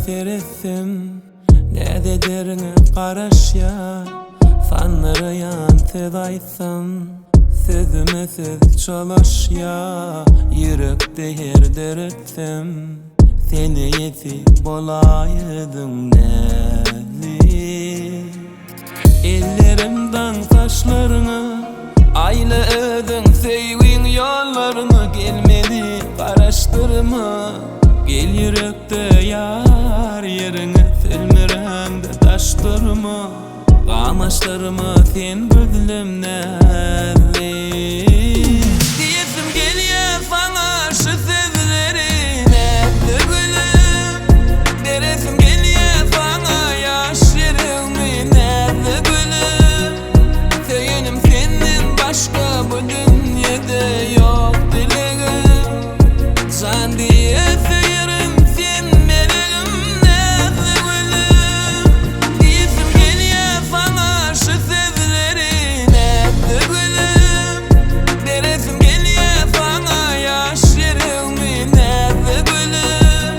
seretsem Näz ederiňe garaşýar Sandyraýan söz aýtsam Sözüme söz çolaşýar Ýürekde ýer döretsem Sen eýesi bolaýdyň näzli Ellerim daň saçlaryňa Aýla özüň söýgiň ýollaryna Gel meni garaşdyrma Gel ýürekde ýar ýeriňe Sülmüräňde daş durma Gamaşdyrma sen gözlem näzli Diýesim gelýär saňa şu sözleri Näzli gülüm Beresim gelýär saňa ýaş ýüregmi Näzli gülüm Söýenim senden başga bu dünýede ýok dilegim Jan diýe söýerin sen melegim Näzli gülüm Diýesim gelýär saňa şu sözleri Näzli gülüm Beresim gelýär saňa ýaş ýüregmi Näzli gülüm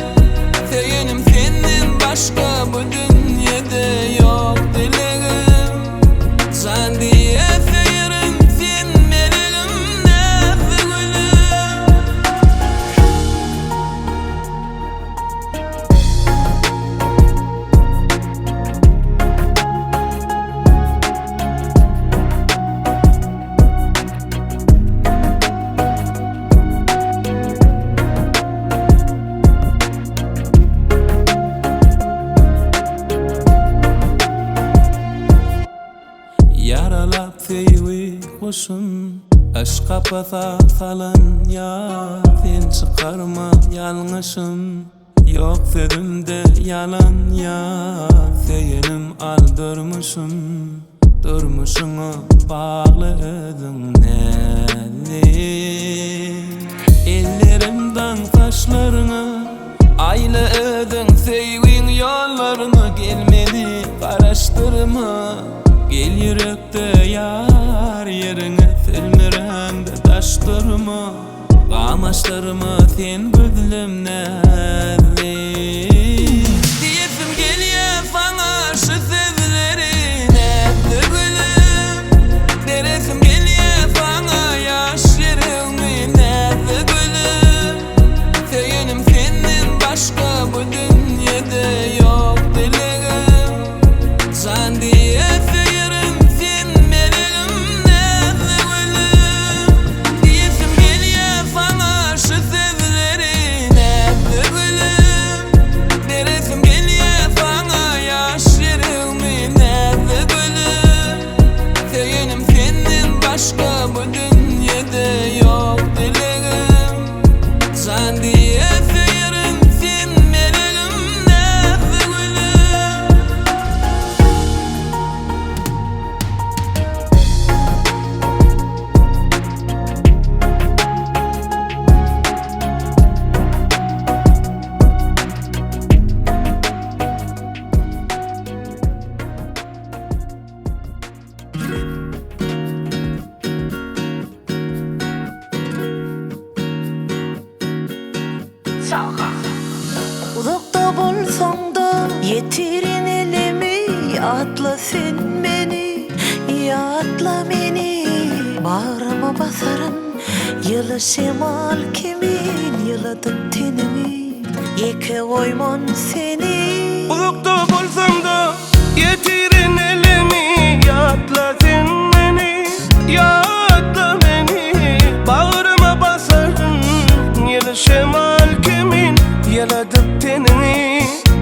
Söýenim senden başga bu dünýede ýok dilegim Jan diýe söýerin sen melegim Näzli gülüm. Ýaralap söýgi guşun, Yşk kapasa salan ýar, Sen çykarma ýalňyşym, Ýok sözümde ýalan ýar, Söýenim al durmuşym, Durmuşyňa bagly özüň näzli. Ellerim daň saçlaryňa, Aýla özüň söýgiň ýollaryna Gel meni garaşdyrma, Gel ýürekde ýar ýeriňe Sülmüräňde daş durma, Gamaşdyrma sen gözlem näzli. Diýesim gelýär saňa şu sözleri Näzli gülüm, Beresim gelýär saňa ýaş ýüregmi Näzli gülüm, Söýenim senden başga bu dünýede ýok dilegim Jan diýe söýerin sen melegim Näzli gülüm Diýesim gelýär saňa şu sözleri Näzli gülüm Beresim gelýär saňa ýaş ýüregmi Näzli gülüm Söýenim senden başga bu dünýede ýok dilegim Jan diýe söýerin sen melegim Näzli gülüm. Uzakda bolsaň-da ýetirin elimi Ýatla sen meni, ýatla meni Bagryma basaryn ýyly şemal kimin Ýyladyp teniňi, ýeke goýman seni. Uzakda bolsaň-da Ýetirin elimi Ýatla sen meni Ýatla meni Bagryma basaryn Ýyly şemal kimin Ýyladyp teniňi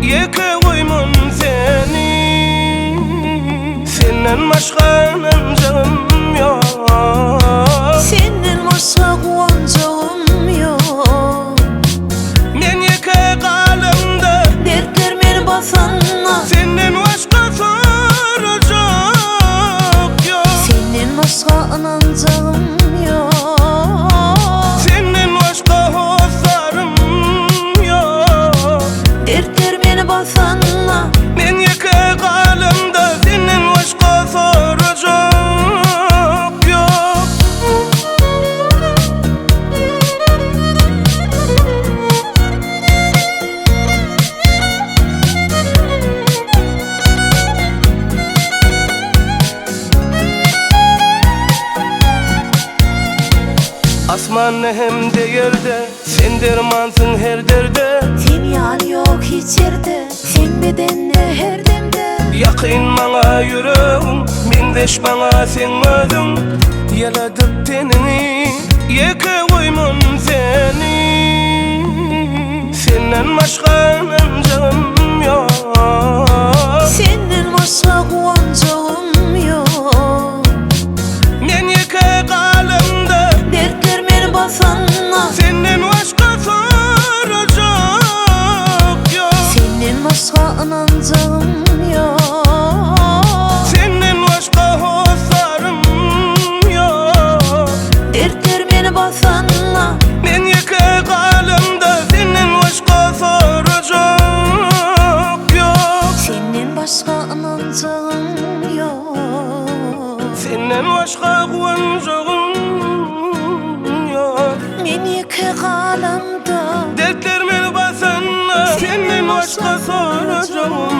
Ýeke goýman seni Senden başga ynanjagym ýok. Senden başga guwanjagym ýok. Men ýeke galamda. Dertler meni basanda. Senden başga sorajak ýok. Senden başga ynanjagym ýok. Senden başga hossarym ýok. Dertler meni basanda. Men ýeke galamda senden başga sorajak. Asmanda hem-de ýerde Sen dermansyň her derde. Sen ýaly ýok hiç ýerde Sen bedende her demde. Ýakyn maňa ýüregiň Meňzeş maňa seň özüň Ýyladyp teniňi Ýeke goýman seni. Senden başga ynanjagym ýok. Senden başga guwanjagym ýok. Men ýeke galamda. Dertler meni basanda. Senden başga sorajak ýok. Senden başga ynanjagym ýok. Senden başga hossarym ýok. Dertler meni basanda. Men ýeke galamda senden başga sorajak ýok. Senden başga ynanjagym ýok. Senden başga guwanjagym ýok. Men ýeke galamda. Dertler meni basanda senden başga sorajagym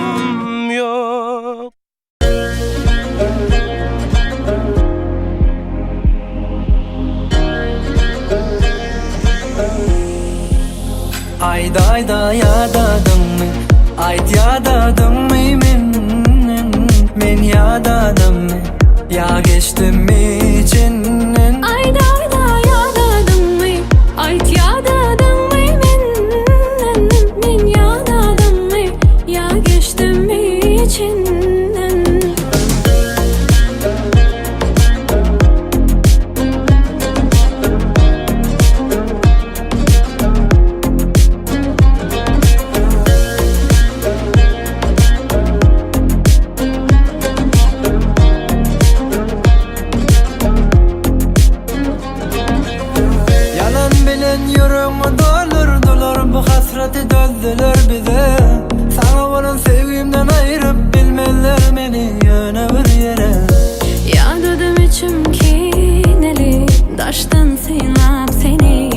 ýok. Aýda aýda ýadadyňmy Aýt ýadadyňmy menden Men ýadadymmy Ýa geçdimmi içinden Aýda aýda ýadadyňmy Aýt ýadadyňmy menden Men ýadadymmy Ýa geçdimmi içinden. Ýalan bilen ýüregimi doldurdylar Bu hasraty dözdüler bize Saňa bolan söýgimden aýryp bilmezler meni ýöne bir ýere. Ýadadym içim kineli Daşdan synlap seni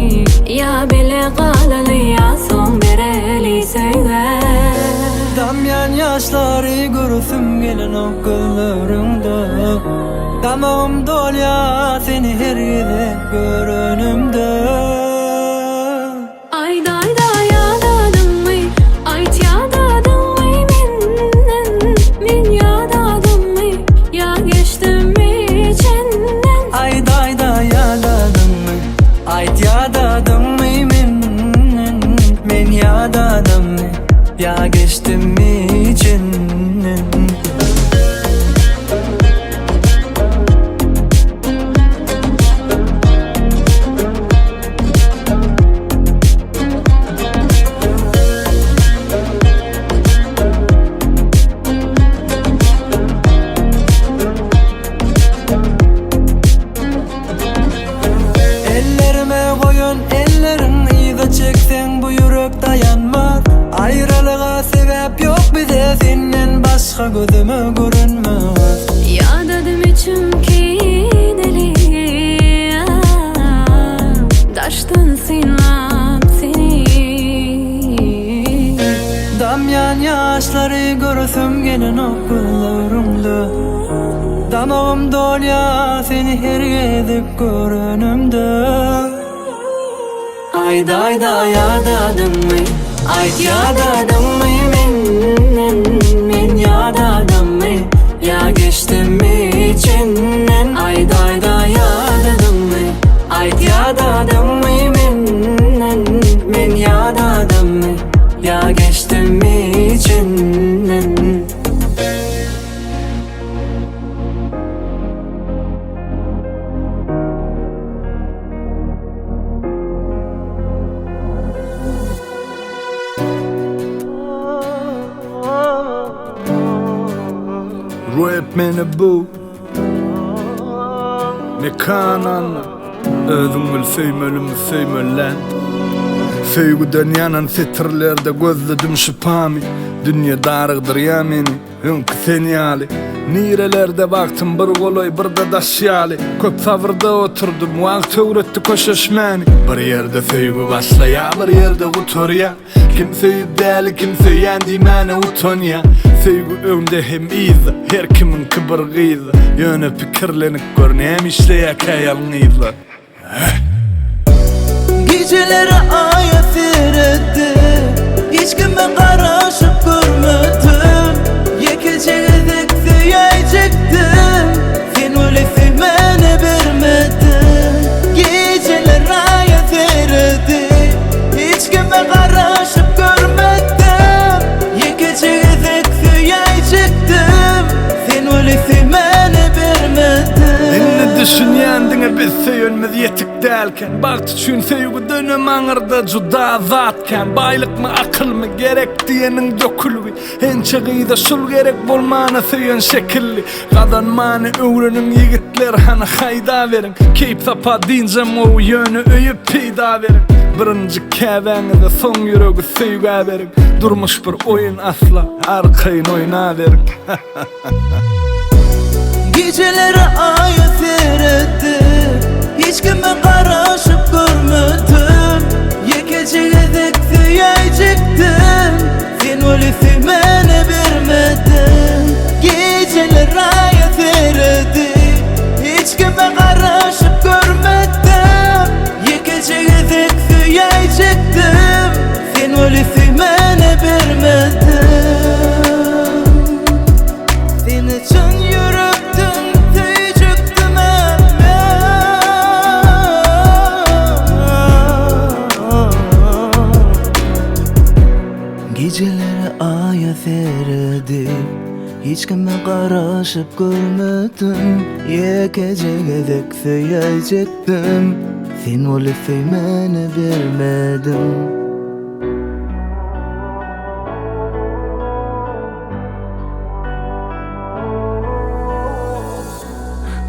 Ýa bile galaly ýa soň bereli söýgä. Damýan ýaşlary göresim gelenok gözleriňde Damagym dolýar seni her gezek görenimde. Aýda aýda ýadadyňmy Aýt ýadadyňmy menden Men ýadadymmy Ýa geçdimmi içinden. Aýda aýda ýadadyňmy Aýt ýadadyňmy menden Men ýadadymmy Ýa geçdimmi içinden. Ellerime goýan elleriň yza çekseň bu ýürek daýanmaz Aýralyga sebäp ýok bize senden başga gözüme görünmez. Ýadadym içim kineli Daşdan synlap seni. Damýan ýaşlary göresim gelenok gözleriňde Damagym dolýar seni her gezek görenimde. Aýda aýda ýadadyňmy Aýt ýadadyňmy menden Men ýadadymmy Ýa geçdimmi içinden Aýda aýda ýadadyňmy Aýt ýadadyňmy menden Men ýadadymmy Ýa geçdimmi içinden. Rap meni bu Mekan Anna Özüň bil söýmelimi söýmelän Söýgüden ýanan setirlerde gözledim şypamy Dünýe darygdyrýa meni Öňki sen ýaly. Nirelerde bagtym bir golaý bir-de daş ýaly. Köp sabyrda oturdym, wagt öwretdi köşeşmäni. Bir ýerde söýgi başlaýar, bir ýerde gutarýar. Kim söýüp däli, kim söýýän diýmäne utanýar. Söýgi öňde hem yzda, her kimiňki bir gyzda. Ýöne pikirlenip gör, näme işleýärkä ýalňyzlar. Gijeler aýa seretdim Hiç kime garaşyp görmedim Ýekeje gezek söýäýjekdim Sen weli söýmäne bermediň Gijeler aýa seredip Hiç kime garaşyp görmedim Ýekeje gezek söýäýjekdim Sen weli söýmäne bermediň Indi düşünýän diňe biz söýenimiz ýetik dälken Bagt üçin söýgüdenem aňyrda juda zat kän Baýlykmy akylmy gerek diýeniň dökülgi Ençe gyza şul gerek bolmana söýen şekilli Gazanmany öwreniň ýigitler hany haýdaberiň Keýp sapa dynjam gowy ýöne öýe peýda beriň Birinji käbäňize soň ýüregi söýgä beriň Durmuş bir oýun asla arkaýyn oýnaberiň. Gijeler aýa seretdim Hiç kime garaşyp görmedim Ýekeje gezek söýäýjekdim Sen weli söýmäne bermediň Gijeler aýa seredip Hiç kime garaşyp görmedim Ýekeje gezek söýäýjekdim Sen weli söýmäne bermediň Seni çyn ýürekden söýjekdim men Gijeleri aýa seredip, hiç kime garaşyp görmedim. Ýekeje gezek söýäýjekdim, sen weli söýmäni bermediň.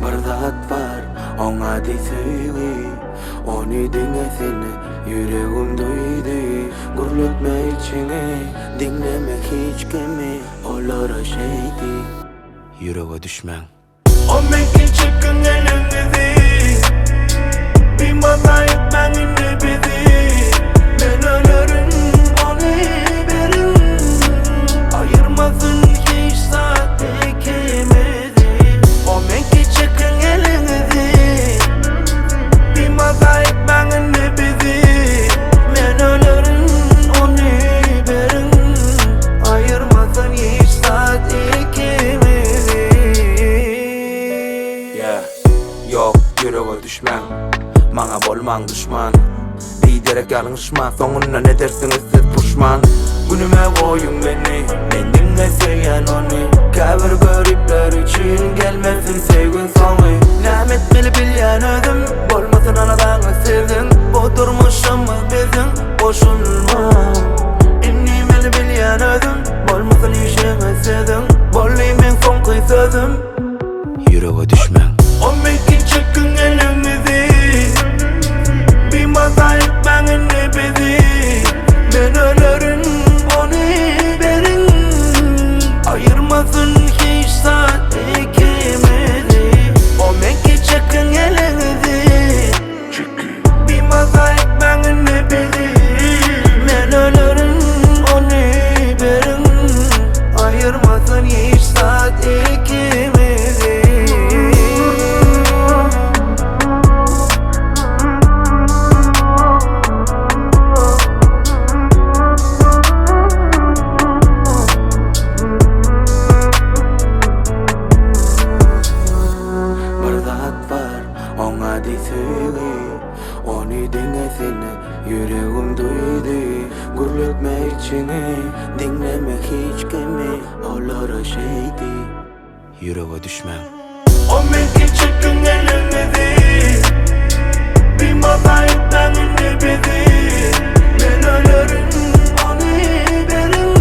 Bir zat bar, oň ady söýgi. Ony diňe sen ýüregim duýdy. Gürletme içiňi, diňleme hiç kimi, olara şeýdi. Ýürege düşmäň. O meňki çekiň eliňizi Bimaza etmäň indi bizi Men ölerin ony beriň Aýyrmasyn hiç zat ikimizi O meňki çekiň eliňizi Bimaza etmäň indi bizi Men ölerin ony beriň Aýyrmasyn hiç zat ikimizi. Yeah, ýok, ýürege düşmäň Maňa bolmaň duşman Biderek ýalňyşma, soňundan edersiňiz siz puşman Günüme goýuň meni, men diňe söýýän ony Käbir göripler üçin gelmesin söýgiň soňy Näme etmeli bilýän özüm, bolmasyn aladaňyz siziň Bu durmuşymyz biziň, goşulmaň Indi meni bilýän özüm, bolmasyn işiňiz siziň Boldy meň soňky sözüm. Ýürege düşmäň. O meňki çekiň eliňizi Bimaza etmäň indi bizi Men ölerin ony beriň Aýyrmasyn hiç zat ikimizi O meňki çekiň eliňizi Bimaza etmäň indi bizi Men ölerin ony beriň Aýyrmasyn hiç zat ikimizi. Bir zat bar, oň ady söýgi Ony diňe sen ýüregim duýdy Gürletme içiňi, diňleme hiç kimi Olara şeýdi, ýürege düşmäň. O meňki çekiň eliňizi Bimaza etmäň indi bizi Men ölerin ony beriň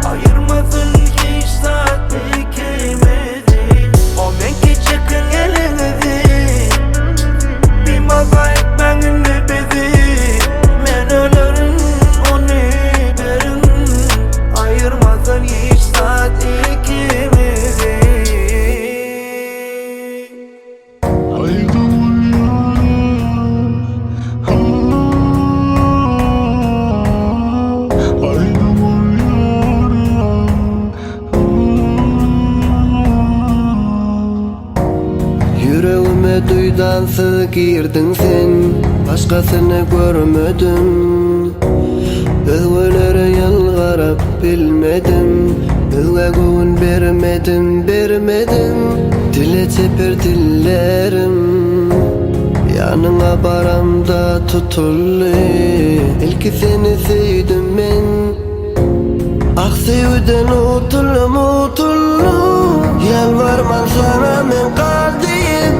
Aýyrmasyn hiç zat ikimizi O meňki çekiň eliňizi Bimaza etmäň indi bizi Men ölerin ony beriň Aýyrmasyn hiç zat ikimizi. Duýdansyz girdiň sen, başgasyny görmedim. Özgelere ýylgyryp bilmedim, Özgä göwün bermedim, bermedim. Dile çeper dillerim, Ýanyňa baramda tutuldy. Ilki seni söýdüm men. Ah söýgüden utuldym utuldym Ýalbarman saňa men gal diýip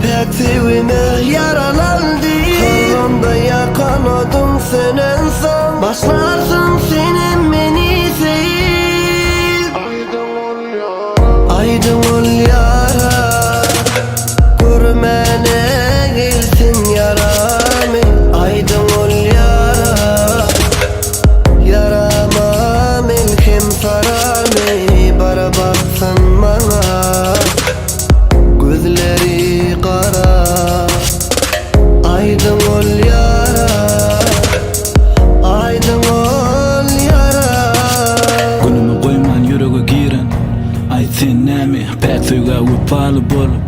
Päk söýgime ýaralan diýip Kalbymda ýakan oduň sönensoň Başlarsyň senem meni söýüp Aýdyň ol ýara Görmäne gelsin ýaramy Aýdyň ol ýara Ýarama melhem sararmy Bara baksyn maňa Gözleri gara Aýdyň ol ýara Aýdyň ol ýara Günümi goýman ýürege giren Aýt sen näme Päk söýgä wepaly bolup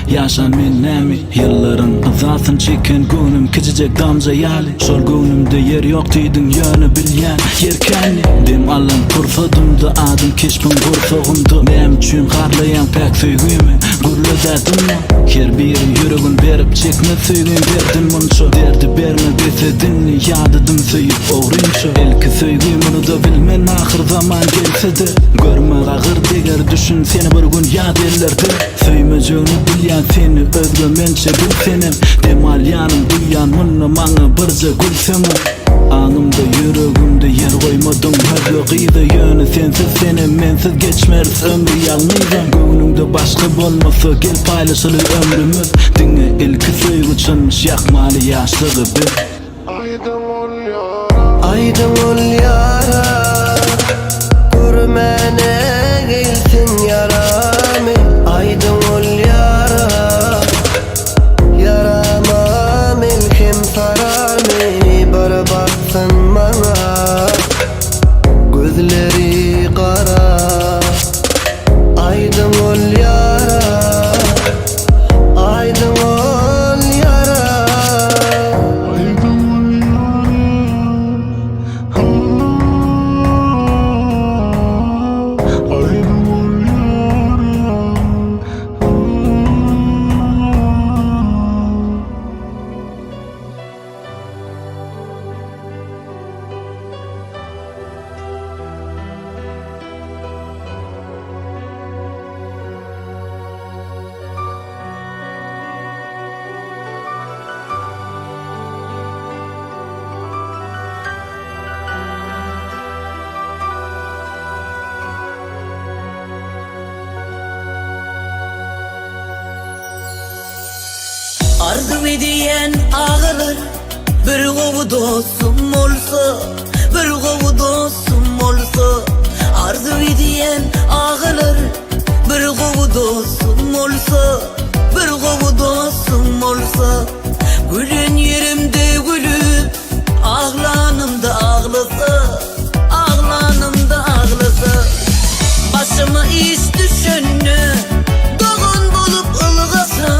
Ýaşan men näme Ýyllaryň yzasyn çeken göwnüm kiçijek damja ýaly Şol göwnümde ýer ýok diýdiň ýöne bilýän ýer kändi Dem alan pursadymda adyň keşbiň gursagymda Näme üçin harlaýaň päk söýgimi gürle-dä dymma Her biri ýüregin berip çekmez söýgim berdim munça Derdi berme bes et indi ýadadym söýüp ogrynça Ilki söýgi muny-da bilmen ahyr zaman gelse-de Görmek agyr deger düşün seni bir gün ýat ellerde Söýmejegini bilýän seni özge mençe bilsenem Dem alýanym duýýan munda maňa birje gülseňem Aňymda ýüregimde ýer goýmadyň özge gyza Ýöne sensiz senem mensiz geçmeris ömri ýalňyzam Göwnüňde başga bolmasa gel paýlaşaly ömrümiz Diňe ilki söýgi çynmyş ýakmaly ýaşlygy biz. Aýdyň ol ýara Görmäne gelsin ýaramy Aýdyň ol ýara Ýarama melhem sararmy Bir baksyn maňa Gözleri gara Aýdyň ol ýara Aýdyň ol ýara. Arzuw edýän agalar Bir gowy dostum bolsa Bir gowy dostum bolsa Arzuw edýän agalar Bir gowy dostum bolsa Bir gowy dostum bolsa Gülen ýerimde gülüp Aglanymda aglasa Aglanymda aglasa Başyma iş düşende Dogan bolup ylgasa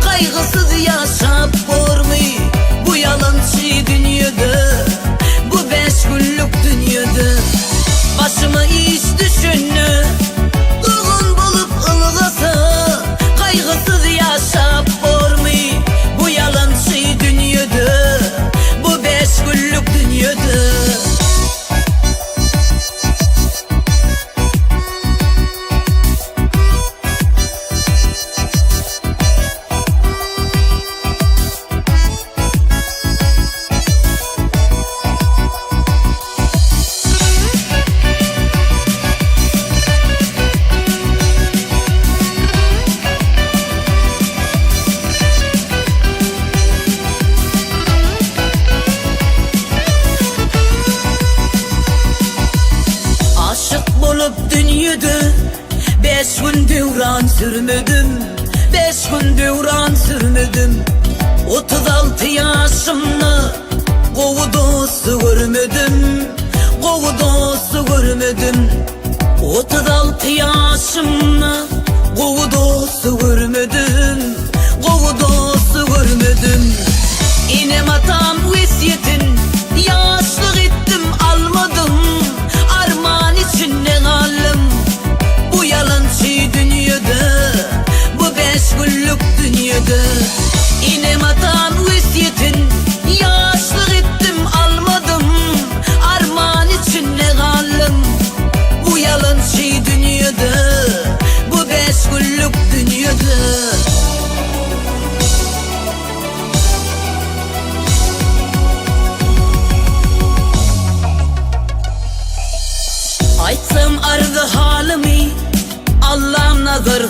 Gaýgysyz ýaşap bormy Bu ýalançy dünýede Bu bäş günlük dünýede Başyma iş düşende Dogan bolup ylgasa Gaýgysyz ýaşap bormy Bu ýalançy dünýede Bu bäş günlük dünýede. Aşyk bolup dünýede Beş gün döwran sürmedim, Beş gün döwran sürmedim. 36 ýaşymda gowy dosty görmedim, Gowy dosty görmedim. 36 ýaşymda gowy dosty görmedim, Gowy dosty.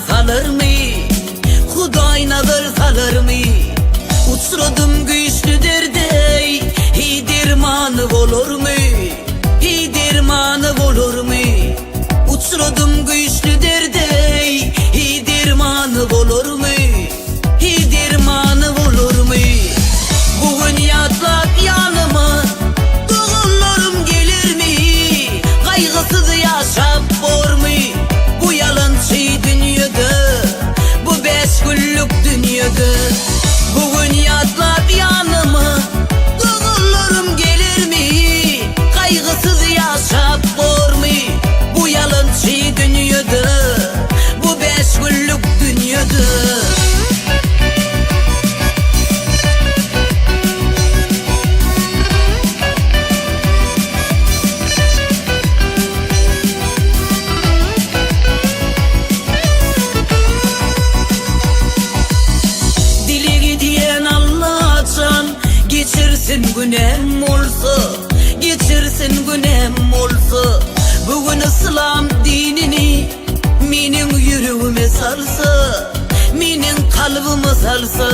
salarmy? Hudaý nazar salarmy? Uçradym güýçli derde, Hiý dermany bolarmy? Hiý dermany bolarmy? Uçradym güýçli derde, Hiý dermany bolarmy? Hiý dermany bolarmy? Bu gün ýatlap ýanyma, Doganlarym gelermi? Gaýgysyz ýaşap bormy? Bu ýalançy dünýede, Bu bäş günlük dünýede. Bu gün ýatlap ýanyma, Doganlarym gelermi? Gaýgysyz ýaşap bormy? Bu ýalançy dünýede, Bu bäş günlük dünýede. Dileg edýän Allajan geçirsin günäm bolsa Geçirsin günäm bolsa Bu gün yslam dinini meniň ýüregime salsa Meniň kalbyma salsa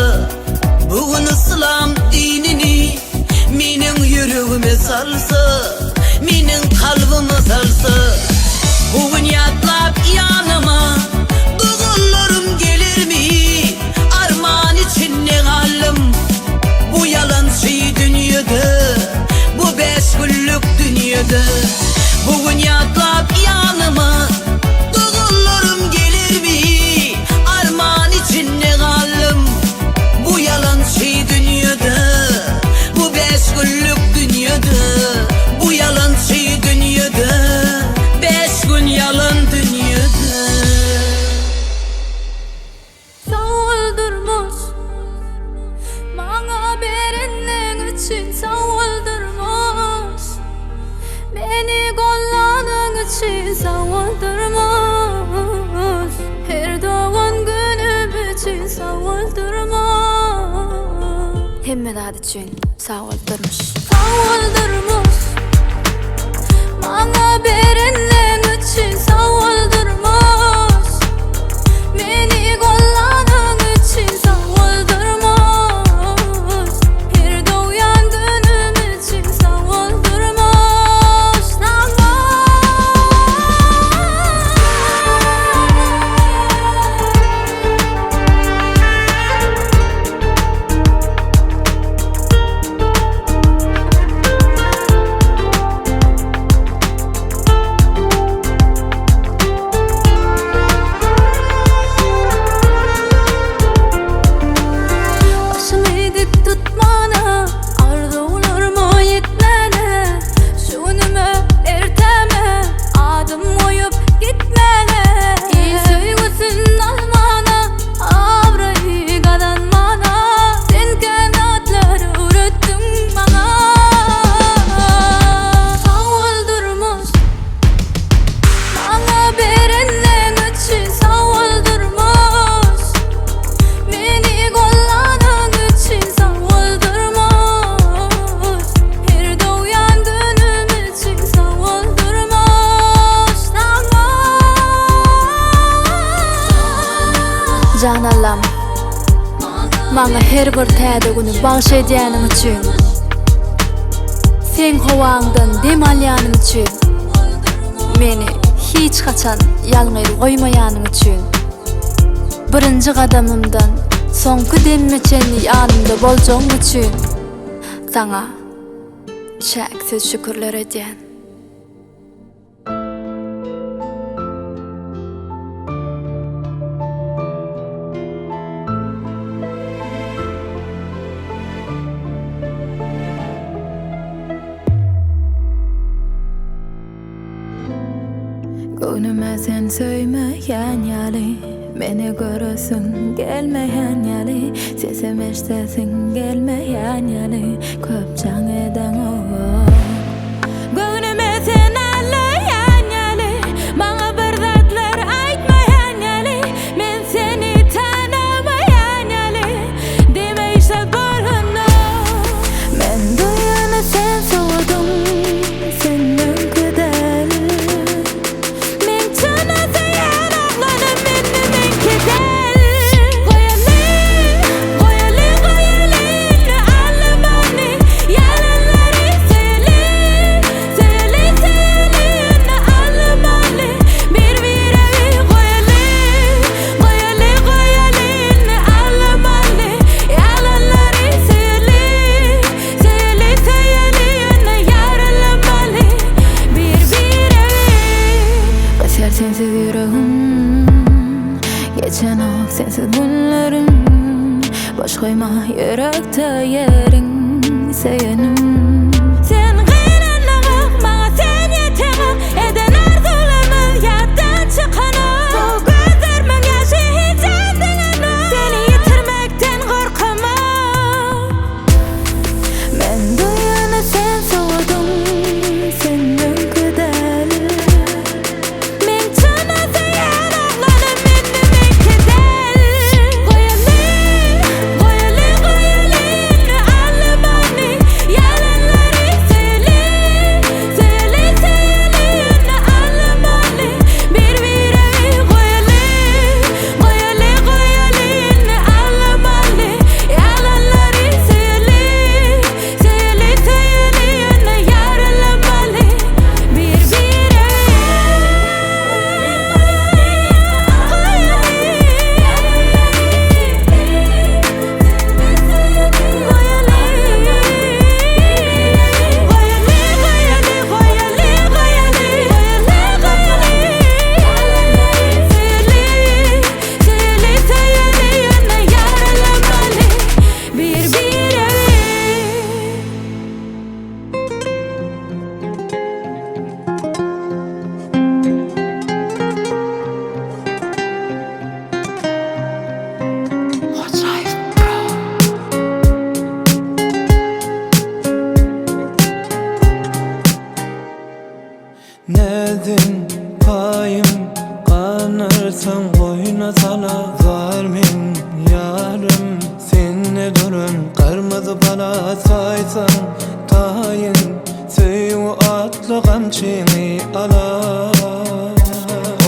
Bu gün yslam dinini meniň ýüregime salsa Meniň kalbyma salsa Bu gün ýatlap ýanyma Doganlarym gelermi Arman içinde galdym Bu ýalançy dünýede Bu bäş günlük dünýede Bu gün ýatlap ýanyma Doganlarym gelermi Arman içinde galdym Bu ýalançy dünýede Bu bäş günlük dünýede Bu ýalançy dünýede Bäş gün ýalan dünýede. Sag bol durmuş Maňa berenleň üçin sag bol durmuş Meni gollanyň üçin sag bol durmuş Her dogan günüm üçin sag bol durmuş Hemme zat üçin sag bol durmuş. Sag bol durmuş Maňa berenleň üçin sag bol durmuş Meni gollanyň üçin sag bol durmuş Her dogýan günüm üçin sag bol durmuş Sag bol. Başymy dik tutmana, arzuwlaryma ýetmäne, Şu günüme, ertäme adym goýup gitmäne, Il söýgüsin almana, Abraý gazanmana sen kän zatlar öwretdiň maňa. Sag bol durmuş Maňa berenleň üçin sag bol durmuş Meni gollanyň üçin sag bol durmuş Her dogýan günüm üçin sag bol durmuş Sag bol. Jan Allam, maňa her bir täze güni bagş edýäniň üçin, Seň howaňdan dem alýanym üçin, meni hiç haçan ýalňyz goýmaýanyň üçin, birinji gadamymdan soňky demime çenli ýanymda boljagyň üçin Saňa çäksiz şükürler edýän. Göwnüme sen söýmeýän ýaly Meni göresiň gelmeýän ýaly Sesim eşdesiň gelmeýän ýaly Köp jaň edeňok Göwnüme sen allaýan ýaly Maňa bir zatlar aýtmaýan ýaly Men seni tanamaýan ýaly Diýme hiç zat bolanok Men duýany sen sowadyň Sen meňki däl Meň çyna söýen oglanym indi meňki. Ýürekde ýeriň söýenim. Sen gynanmaňok, maňa sen ýeteňok, Eden arzuwlarymyz ýatdan çykanok. Bu gözlerimiň ýaşy hijem diňenok, Seni ýitirmekden gorkamok. Men duýany sen sowadyň, sen öňki däl. Meň çyna söýen oglanym indi meňki däl. Goýaly, goýaly, goýaly indi almany, ýalanlary söýeli, söýeli, söýeli indi almany, bir-biregi goýaly, goýaly, goýaly indi almany, ýalanlary söýeli, söýeli, söýeli indi ýaralamaly bir-biregi. Näzin paýym ganarsaň goýna sala Zar men ýarym sende duran gyrmyzy bala Saýsaň taýyn söýgi atly gamçyňy ala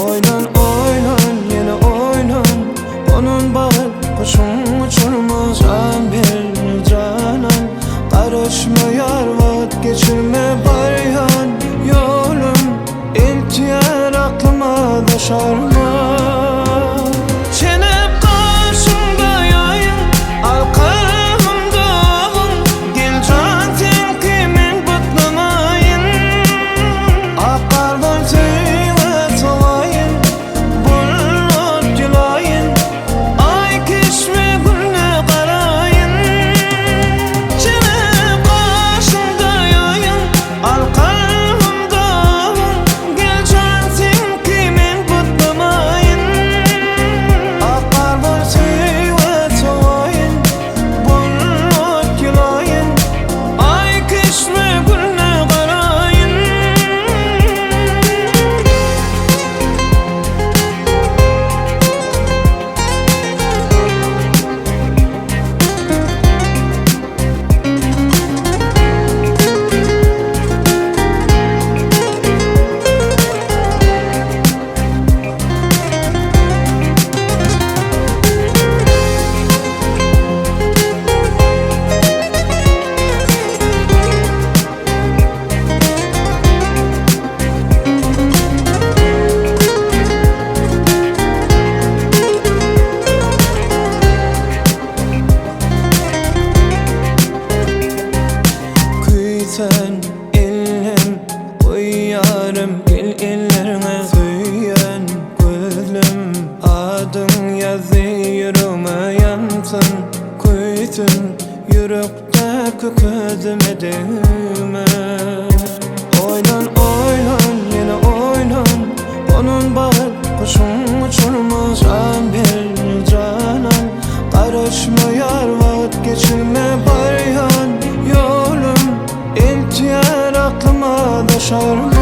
Oýlan oýlan ýene oýlan Gonan bagyt guşuň uçurma Jan ber janan Garaşma ýar wagt geçirme Barýan ýolum eltýär aklyma daşarma Çenep gaşyňda ýaýyň Al kalbymda agyň Gel jan seňki men butlamaýyn Ak gardan söýgä sowaýyn Bulut ýylaýyn Aý keşbe gülle garaýyn Çenep gaşyňda ýaýyň Al kalbymda agyň Gel jan seňki men butlamaýyn Ak gardan söýgä sowaýyn Bulut ýylaýyn Aý keşbe gülle garaýyn. Küýsän ellem goýýarym gel ellerňe Söýen gözlem adyň ýazdy ýüregme ýansyn Köýsün ýürekdäki közüme degme Oýlan oýlan ýene oýlan Gonan bagyt guşuň uçurma Jan ber janan Garaşma ýar wagt geçirme Barýan ýolum eltýär aklyma daşarma.